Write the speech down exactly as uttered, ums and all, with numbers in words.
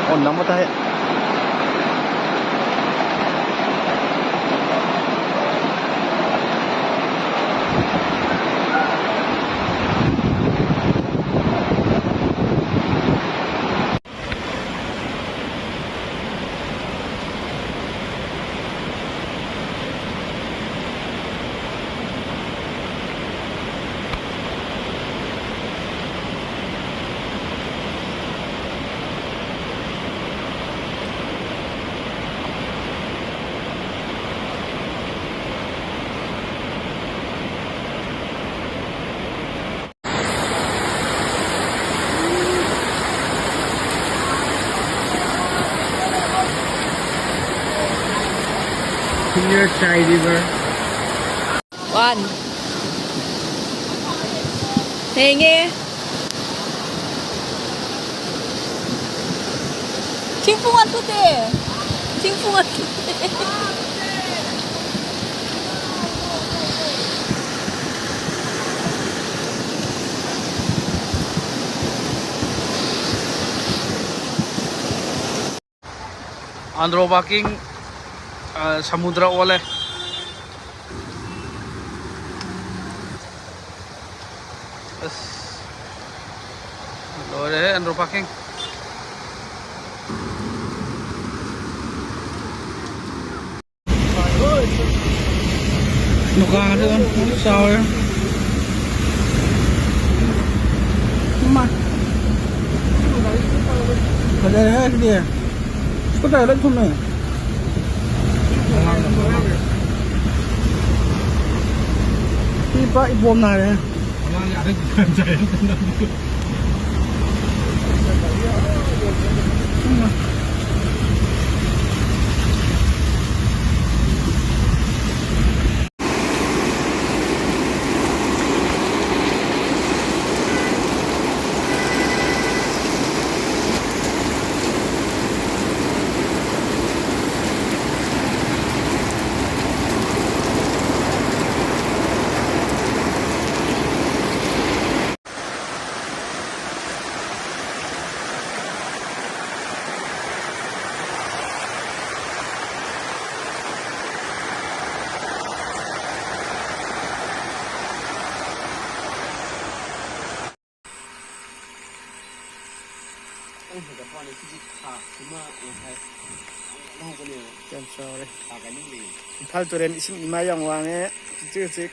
ꯑꯣ, ꯅꯝꯃ ꯇꯥꯏ꯫ Clear Chai River. One. ꯊꯦꯡꯉꯦ꯫ ꯊꯤꯡ ꯄꯨꯡ ꯑꯗꯨꯗꯤ꯫ ꯊꯤꯡ ꯄꯨꯡ ꯑꯗꯨꯗꯤ꯫ ꯑꯟꯗ꯭ꯔꯣ ꯄꯥꯔꯀꯤꯡ, ꯑ, ꯁꯃꯨꯗ꯭ꯔ ꯑꯣꯜꯂꯦ꯫ ꯑꯁ, ꯂꯣꯏꯔꯦꯍꯦ, ꯑꯟꯗ꯭ꯔꯣ ꯄꯥꯔꯀꯤꯡ꯫ ꯗꯨꯀꯥꯟꯁꯦ ꯑꯗꯨꯝ ꯆꯥꯎꯔꯦ꯫ ꯏꯃꯥ꯫ ꯐꯖꯔꯦꯍꯦ ꯁꯤꯗꯤ꯫ ꯁ꯭ꯀꯨꯇꯔ ꯂꯣꯏ ꯊꯨꯝꯃꯦ꯫ ꯁꯤ ꯄꯨꯔꯥ ꯏꯄꯣꯝ ꯅꯥꯏꯔꯦ꯫ ꯍꯦꯟꯒꯠꯄ ꯋꯥꯅꯤ꯫ ꯁꯤꯗꯤ ꯊꯥ ꯑꯃ ꯃꯈꯥꯏ ꯂꯧꯍꯧꯕꯅꯦꯕ꯫ ꯌꯥꯝ ꯆꯥꯎꯔꯦ꯫ ꯊꯥ ꯑꯅꯤ ꯂꯩꯌꯦ꯫ ꯏꯝꯐꯥꯜ ꯇꯨꯔꯦꯜ ꯏꯁꯤꯡ ꯏꯃꯥ ꯌꯥꯝ ꯋꯥꯡꯉꯦ꯫ ꯍꯧꯖꯤꯛ ꯍꯧꯖꯤꯛ꯫